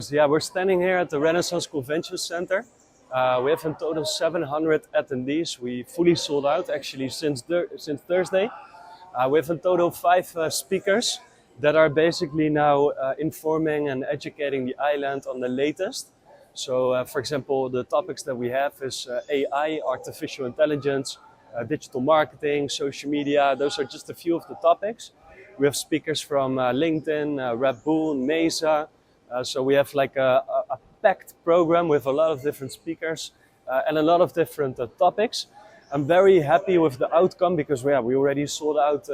Yes, yeah, we're standing here at the Renaissance Convention Center. We have in total 700 attendees. We fully sold out, actually, since Thursday. We have in total five speakers that are basically now informing and educating the island on the latest. So, for example, the topics that we have is AI, artificial intelligence, digital marketing, social media. Those are just a few of the topics. We have speakers from LinkedIn, Red Bull, Mesa. So we have like a packed program with a lot of different speakers and a lot of different topics. I'm very happy with the outcome because, yeah, we already sold out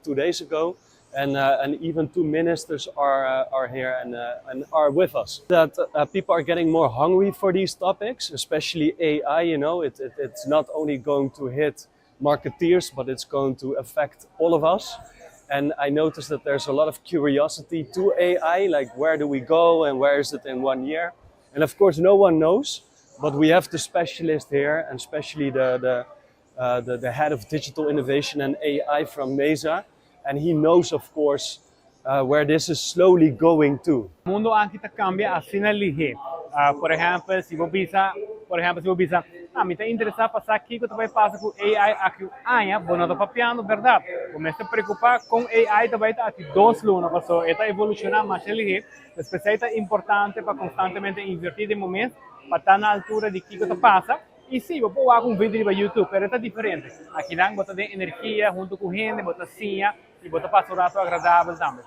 2 days ago, and even two ministers are here and are with us. That people are getting more hungry for these topics, especially AI. It's not only going to hit marketeers, but it's going to affect all of us. And I noticed that there's a lot of curiosity to AI, like, where do we go and where is it in one year? And of course, no one knows, but we have the specialist here, and especially the head of digital innovation and AI from Mesa, and he knows, of course, where this is slowly going to. Mundo aki ta cambia asina lihe. Por ehempel, si bo bisa, por ehempel, si bo bisa, "Ah, mi ta interesa pa sa kico ta bay pasa cu AI aki aña", bo no ta papiando berdad. Cuminsa preocupa cu AI tambe ta aki 2 luna, paso e ta evoluciona mas lihe. Esey ta importante pa constantemente inverti den momento, pa ta na altura di kico ta pasa. Y si, bo por wak un video riba YouTube, pero ta diferente. Aki nan bo ta den energia hunto cu hende, bo ta siña y bo ta pasa un rato agradabel tambe.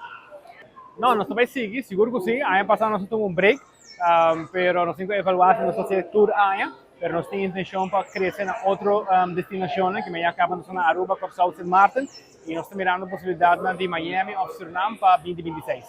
No, nos tambe sigui, sigur cu si. Aña pasa nos a tuma un break, pero nos tin cu evalua si nos ta haci tur aña, pero nos tin intencion pa crece na otro destinacion, cu ya caba nos na Aruba, Corsou, Sint Maarten, y nos ta mirando posibilidad di Miami of Suriname pa 2026.